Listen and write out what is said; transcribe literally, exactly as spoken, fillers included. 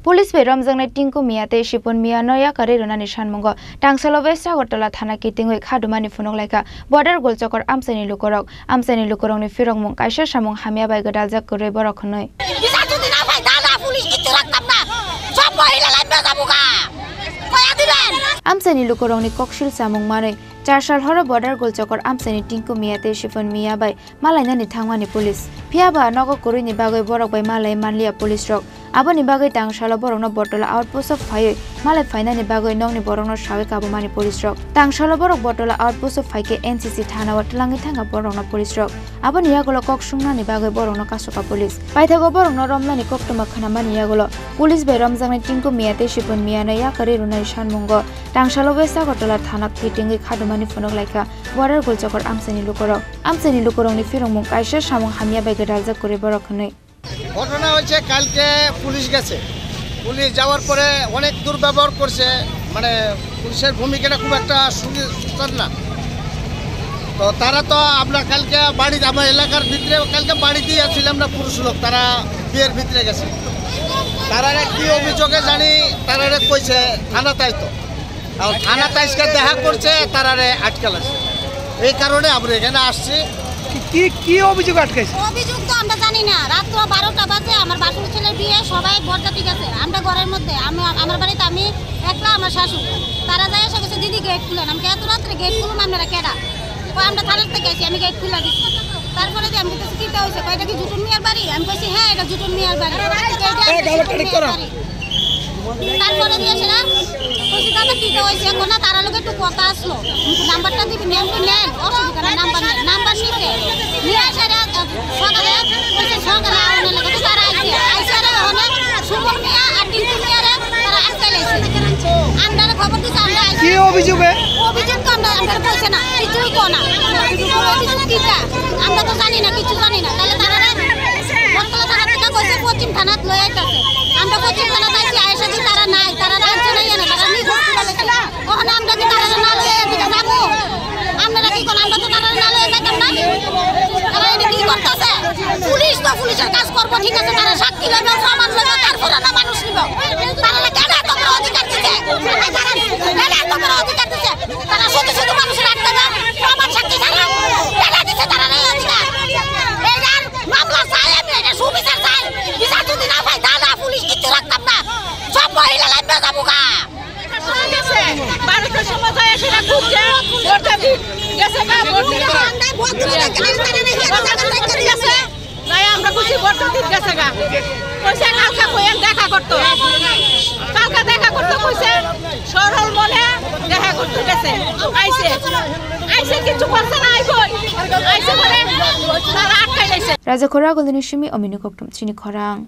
Police bai romjaknai Tinku Miya tei Sipon Miya no yakarwi rwnani sanmungo Tangsalo West Agartala thana kitingwi khadumani phunuk laikha border Golchokor amchaini lukurok. Amchaini lukurokni phirokmung kaisa samung hamya bai gwdaljak kwrwi borok hwnwi. Bisa jodi na phai, da da police kichu raktam na. Sob mohila lai beja buga. Koya diben. Amchaini lukurokni koksil samung manwi char sal horo border Golchokor amchaini Tinku Miya tei Sipon Miya bai malainani thangmani police. Phiya ba nogo kwrwini bagwi borok bai malai manliya police rok. Aboni bagwi Tangsalo borokno Botola outpost o phaiwi malai phainani bagwi nokni borokno sawi kabumani police rok. Tangsalo borok Botola outpost o phaikhe N C C thana o twlangwi thangkha borokno police rok. Aboni yagulo kok sungnani bagwi borokno kasukha police. Paithago borokno romnani koktwma khnamani yagulo police bai romjaknai Tinku Miya tei Sipon Miya no yakarwi rwnai sanmungo Tangsalo West Agartala thana kitingwi khadumani phunuk laikha border Golchokor amchaini lukurok. Amchaini lukurokni phirokmung kaisa samung hamya bai gwdaljak kwrwi borok hwnwi. ঘটনা হয়েছে, কালকে পুলিশ গেছে, পুলিশ যাওয়ার পরে অনেক দুর্ব্যবহার করছে, মানে পুলিশের ভূমিকাটা খুব একটা সুন্দর না। তো তারা তো, আমরা কালকে বাড়ি, আমার এলাকার ভিতরে কালকে বাড়িতেই আছিলাম না, পুরুষ লোক, তারা বিয়ের ভিতরে গেছে। তারা কি অভিযোগে জানি, তারা কইছে থানা তাই তো। আর থানাতে আজকে দেখা করছে, তারারে আটকাল আছে, এই কারণে আমরা এখানে আসছি। কি, কি, কি অভিযোগ আটকাইছে? অভিযোগ তো আমরা জানি না। রাত তো বারোটা বাজে, আমার বাসুর ছেলের বিয়ে, সবাই বরযাত্রী গেছে, আমরা ঘরের মধ্যে, আমি, আমার বাড়িতে আমি একলা, আমার শাশু। তারা যাই এসে গেছে, "দিদি, গেট খুলেন।" আমি, "এত রাত্রে গেট খুলুন, আপনারা কেডা?" ও, "আমরা থানার থেকে আছি, আমি গেট খুলে দিচ্ছি।" তারপরে যে আমি বলতেছি, "কিতা হয়েছে?" কয়, "এটা কি জুটুন মিয়ার বাড়ি?" আমি কইছি, "হ্যাঁ, এটা জুটুন মিয়ার বাড়ি।" এই গালাটা ঠিক করো। তারপরে দিয়ে সেটা কইছি, "দাদা, কিতা হয়েছে?" এখন না, তারা লোকে একটু কথা আসলো, "নাম্বারটা দিবি, নেন তো নেন, অসুবিধা নেই, নাম্বার নেন।" নাম্বার নিতে নিয়ে এসে এরা, আহ, সকালে, কইছে, "সকালে আওয়ানোর লেগে তো তারা আইছে।" আইছে এরা ওখানে সুমন মিয়া আর টিঙ্কু মিয়ারে তারা আটকে লাইছে। আমরা খবর দিছি, আমরা আইছি। কি অভিযোগে? অভিযোগ তো আমরা, আমরা কইছে না, কিছুই কো না। অভিযোগ কিতা? আমরা তো জানি না, কিছু জানি না। তাহলে তারা বটতলা থানা থেকে কইছে পশ্চিম থানাত লই আইতাছে। আমরা পশ্চিম থানাত আইছি, আইসা যে তারা নাই, তারা আনছে না, এনে তারা নিখোঁজ করে লেখে। ওখানে আমরা কি তারা না লই আইতে যাবো? আপনারা কি কোন, আমরা তো তারা না লই যাইতাম না। তারা এটা কি করতেছে? পুলিশ তো পুলিশের কাজ করবো, ঠিক আছে, তারা সাক্ষী লইবে, প্রমাণ লইবে, তারপরে না মানুষ নিব। তারা কেন এত বড় অধিকার দিছে? তারা কেন এত বড় অধিকার দিছে? তারা শুধু শুধু মানুষের আটকাবে, প্রমাণ সাক্ষী ছাড়া। কেন দিছে তারা এই অধিকার? এইটার মামলা চাই আমি, এটা সুবিচার চাই। বিচার যদি না পাই, দাদা, পুলিশ কিচ্ছু রাখতাম না, সব মহিলা লাইন যাবো গা। বারোটার সময় যায়, সেটা খুব যে বরযাত্রী গেছে গা, বরযাত্রী গেছে। তাই আমরা খুশি, বরযাত্রী গেছে গা। কইছে কালকে কইয়েন দেখা করতো, কালকে দেখা করতো কইছে, সরল মনে দেখা করতে গেছে। আইছে, আইছে কিছু করছে না, আইবই। আইছে বলে তারা আটকাই লাইছে। Raja Khorang, Golden Simi, Omini Koktum, Chini Khorang.